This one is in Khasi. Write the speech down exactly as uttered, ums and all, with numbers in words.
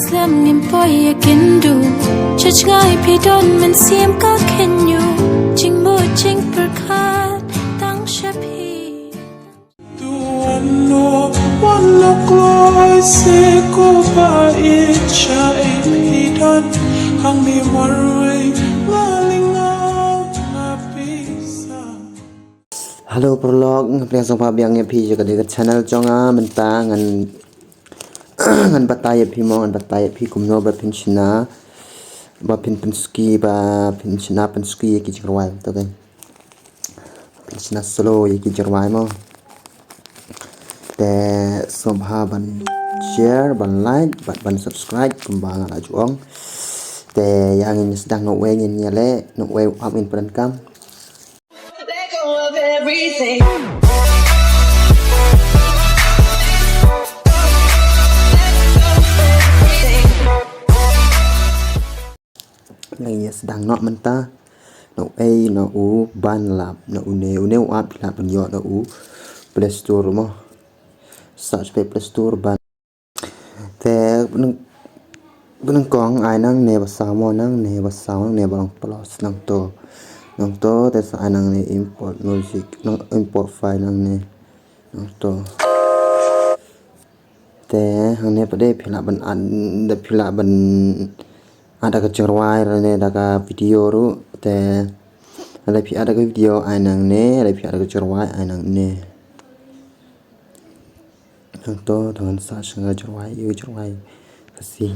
Slem ngim poi ïa kynduh. Judge ngai phi don mynsiem ka kynñiuh. Jingmut jingpyrkhat tang sha phi. Tuan no wan lok loi se ko ba i cha e phi don. Hang mi marwei nga linga nga pisa. Hello paralok, nga pdiang sngewbha biang ïa phi ïa ka dei ka channel jong nga. Mynta ngan ngan batai ïa phi mo, ngan batai ïa phi kumno ba phin shna, ba phin pynsuki, ba phin shna pynsuki ïa ki jingrwai to, okay. Phin shna slow ïa ki jingrwai mo. Te sngewbha ban share, ban like, ban, ban subscribe kumba nga la ju ong. Te ïa ngin sdang noh wei ngin ïa leh, noh wei ap ngin pyndonkam. Let go of everything. Ngi ïa sdang noh mynta. Na u ei, na u ban lap, na une, une u app phi lah ban ïoh na u Play Store mo. Search phi Play Store ban. Te nyngkong ai nangne ba saw mo, nangne ba saw, nangne ba long plus nangto. Nangto te sa ai nangne import music, nang import file nangne. Nangto. Te hangne pat de phi lah ban add, de phi lah ban add da ka jingrwai ne da ka video ruh. Te lada phi add da ka video ai nangne, lada phi add da ka jingrwai ai nangne. Nangto, to ngan search nga ka jingrwai, ïa ka jingrwai Khasi.